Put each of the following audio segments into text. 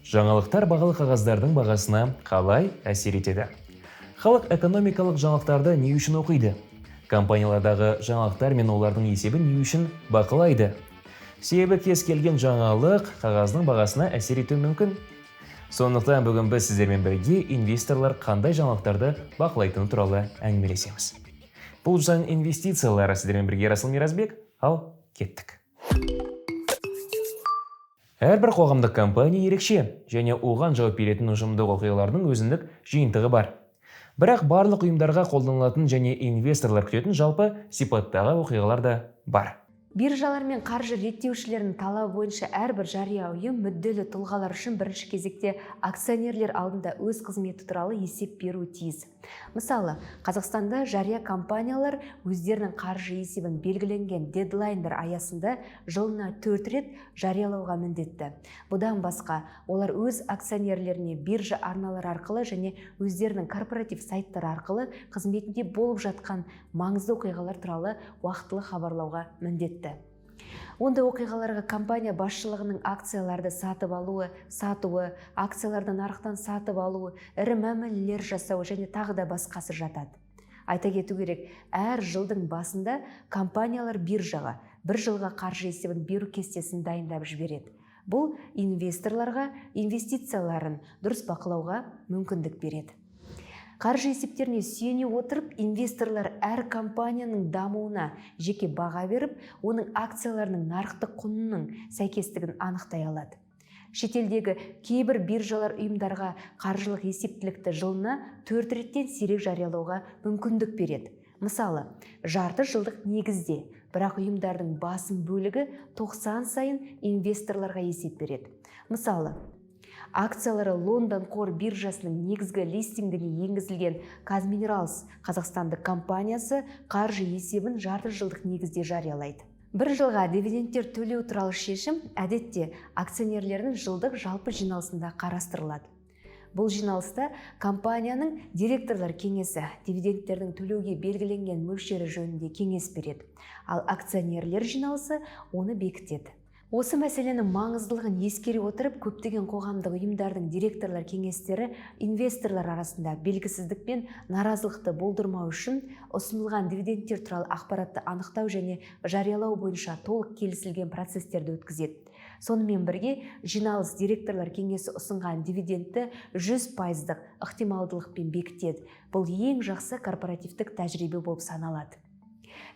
Жаңалықтар бағалы қағаздардың бағасына қалай әсер етеді? Халық экономикалық жаңалықтарды не үшін оқиды? Компаниялардағы жаңалықтар мен олардың есебін не үшін бақылайды? Себебі кез келген жаңалық қағаздың бағасына әсер етуі мүмкін. Сондықтан бүгін біз сіздермен бірге инвесторлар қандай жаңалықтарды бақылайтыны туралы әңгімелесеміз. Бұл «Жусан инвестициялары», сіздермен бірге Расыл Миразбек. Ал кеттік. Әрбір қоғамдық компания ерекше және оған жауап беретін ұжымдық оқиғалардың өзіндік жиынтығы бар. Бірақ барлық ұйымдарға қолданылатын және инвесторлар күтетін жалпы сипаттағы оқиғалар да бар. Биржалар мен қаржы реттеушілерінің талабы бойынша әрбір жария ұйым мүдделі тұлғалар үшін, бірінші кезекте акционерлер алдында өз қызметі туралы есеп беруі тиіс. Мысалы, Қазақстанда жария компаниялар өздерінің қаржы есебін белгіленген дедлайндар аясында жылына төрт рет жариялауға міндетті. Бұдан басқа, олар өз акционерлеріне биржа арналары арқылы және өздерінің корпоратив сайттары арқылы қызметінде болып жатқан маңызды оқиғалар туралы уақытылы хабарлауға міндетті. Ондай оқиғаларға компания басшылығының акцияларды сатып алуы, сатуы, акцияларды нарықтан сатып алуы, ірі мәмілелер жасауы және тағы да басқасы жатады. Айта кету керек, әр жылдың басында компаниялар биржаға бір жылға қаржы есебін беру кестесін дайындап жібереді. Бұл инвесторларға инвестицияларын дұрыс бақылауға мүмкіндік береді. Қаржы есептеріне сүйене отырып, инвесторлар әр компанияның дамуына жеке баға беріп, оның акцияларының нарықтық құнының сәйкестігін анықтай алады. Шетелдегі кейбір биржалар ұйымдарға қаржылық есептілікті жылына төрт реттен сирек жариялауға мүмкіндік береді, мысалы, жарты жылдық негізде. Бірақ ұйымдардың басым бөлігі 90 сайын инвесторларға есеп береді. Мысалы, акциялары Лондон қор биржасының негізгі листингіне енгізілген Казминералс қазақстандық компаниясы қаржы есебін жарты жылдық негізде жариялайды. Бір жылға дивидендтер төлеу туралы шешім әдетте акционерлердің жылдық жалпы жиналысында қарастырылады. Бұл жиналыста компанияның директорлар кеңесі дивидендтердің төлеуге белгіленген мөлшері жөнінде кеңес береді, ал акционерлер жиналысы оны бекітеді. Осы мәселенің маңыздылығын ескере отырып, көптеген қоғамдық ұйымдардың директорлар кеңестері инвесторлар арасында белгісіздік пен наразылықты болдырмау үшін ұсынылған дивидендтер туралы ақпаратты анықтау және жариялау бойынша толық келісілген процестерді өткізеді. Сонымен бірге жиналыс директорлар кеңесі ұсынған дивидендті 100 пайыздық ықтималдылықпен бекітеді. Бұл ең жақсы корпоративтік тәжірибе болып саналады.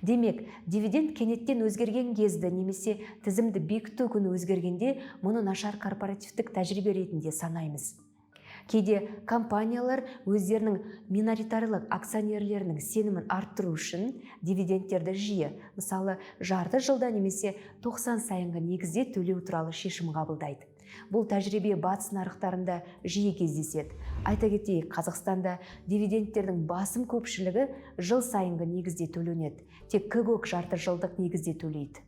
Демек, дивиденд кенеттен өзгерген кезді немесе тізімді бекіту күні өзгергенде, мұны нашар корпоративтік тәжірибе ретінде санаймыз. Кейде компаниялар өздерінің миноритарлық акционерлерінің сенімін арттыру үшін дивидендтерді жиі, мысалы, жарты жылда немесе 90 сайынғы негізде төлеу туралы шешім қабылдайды. Бұл тәжірибе батыс нарықтарында жиі кездеседі. Айта кетейік, Қазақстанда дивидендтердің басым көпшілігі жыл сайынғы негізде төленеді. Тек КГОК жарты жылдық негізде төлейді.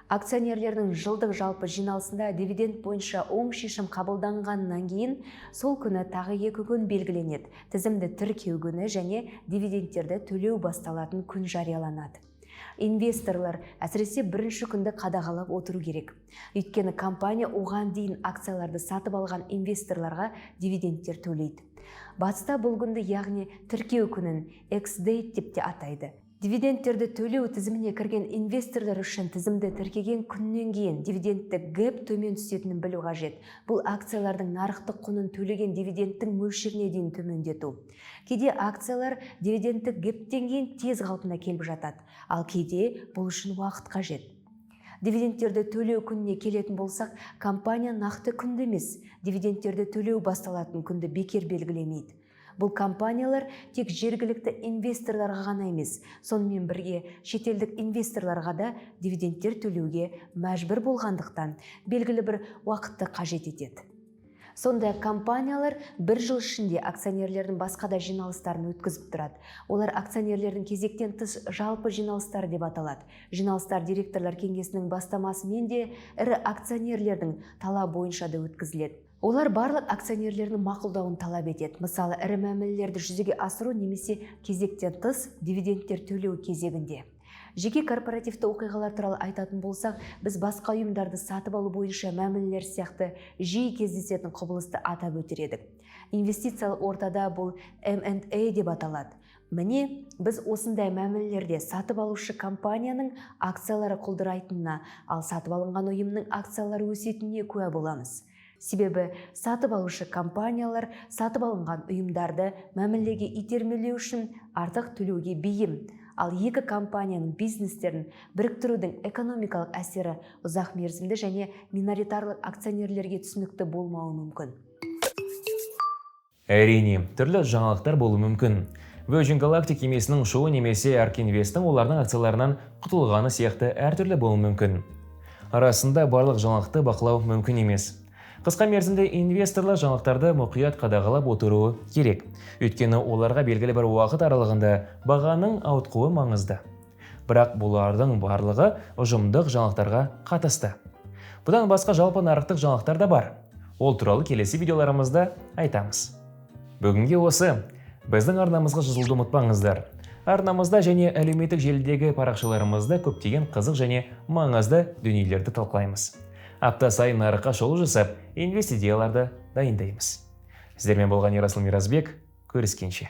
Акционерлердің жылдық жалпы жиналысында дивиденд бойынша оң шешім қабылданғаннан кейін сол күні тағы 2 күн белгіленеді. Тізімді тіркеу күні және дивидендтерді төлеу басталатын күн жарияланады. Инвесторлар әсіресе бірінші күнді қадағалап отыру керек, өйткені компания оған дейін акцияларды сатып алған инвесторларға дивидендтер төлейді. Батыста бұл күнді, яғни тіркеу күнін, ex-date деп те атайды. Дивидендтерді төлеу тізіміне кірген инвесторлар үшін тізімді тіркеген күннен кейін дивидендтік гэп төмен түсетінін білу қажет. Бұл акциялардың нарықтық құнын төлеген дивидендтің мөлшеріне дейін төмендету. Кейде акциялар дивидендтік гэптен кейін тез қалпына келіп жатады, ал кейде бұл үшін уақыт қажет. Дивидендтерді төлеу күніне келетін болсақ, компания нақты күнді емес, дивидендтерді төлеу басталатын күнді бекер белгілемейді. Бұл компаниялар тек жергілікті инвесторларға ғана емес, сонымен бірге шетелдік инвесторларға да дивидендтер төлеуге мәжбүр болғандықтан, белгілі бір уақытты қажет етеді. Сондай компаниялар бір жыл ішінде акционерлердің басқа да жиналыстарын өткізіп тұрады. Олар акционерлердің кезектен тыс жалпы жиналыстары деп аталады. Жиналыстар директорлар кеңесінің бастамасымен де, ірі акционерлердің талабы бойынша да өткізіледі. Олар барлық акционерлердің мақұлдауын талап етеді, мысалы, ірі мәмілелерді жүзеге асыру немесе кезектен тыс дивидендтер төлеу кезегінде. Жеке корпоративті оқиғалар туралы айтатын болсақ, біз басқа ұйымдарды сатып алу бойынша мәмілелер сияқты жиі кездесетін құбылысты атап өтер едік. Инвестициялық ортада бұл M&A деп аталады. Міне, біз осындай мәмілелерде сатып алушы компанияның акциялары құлдырайтынына, ал сатып алынған ұйымның акциялары өсетініне куә боламыз. Себебі сатып алушы компаниялар сатып алынған ұйымдарды мәмілеге итермелеу үшін артық төлеуге бейім. Ал екі компанияның бизнестерін біріктірудің экономикалық әсері ұзақ мерзімді және миноритарлық акционерлерге түсінікті болмауы мүмкін. Әрине, түрлі жаңалықтар болуы мүмкін. Virgin Galactic кемесінің ұшуы немесе Ark Invest'ің олардың акцияларынан құтылғаны сияқты әртүрлі болуы мүмкін. Арасында барлық жаңалықты бақылау мүмкін емес. Қысқа мерзімде инвесторлар жаңалықтарды мұқият қадағалап отыруы керек. Өйткені оларға белгілі бір уақыт аралығында бағаның ауытқуы маңызды. Бірақ бұлардың барлығы ұжымдық жаңалықтарға қатысты. Бұдан басқа жалпы нарықтық жаңалықтар да бар. Ол туралы келесі видеоларымызда айтамыз. Бүгінге осы. Біздің арнамызға жазылуды ұмытпаңыздар. Арнамызда және әлеуметтік желідегі парақшаларымызда көптеген қызық және маңызды дүниелерді талқылаймыз. Апта сайын нарыққа шолу жасап, инвестидияларды дайындаймыз. Сіздермен болған Ерасыл Миразбек, көріскенше.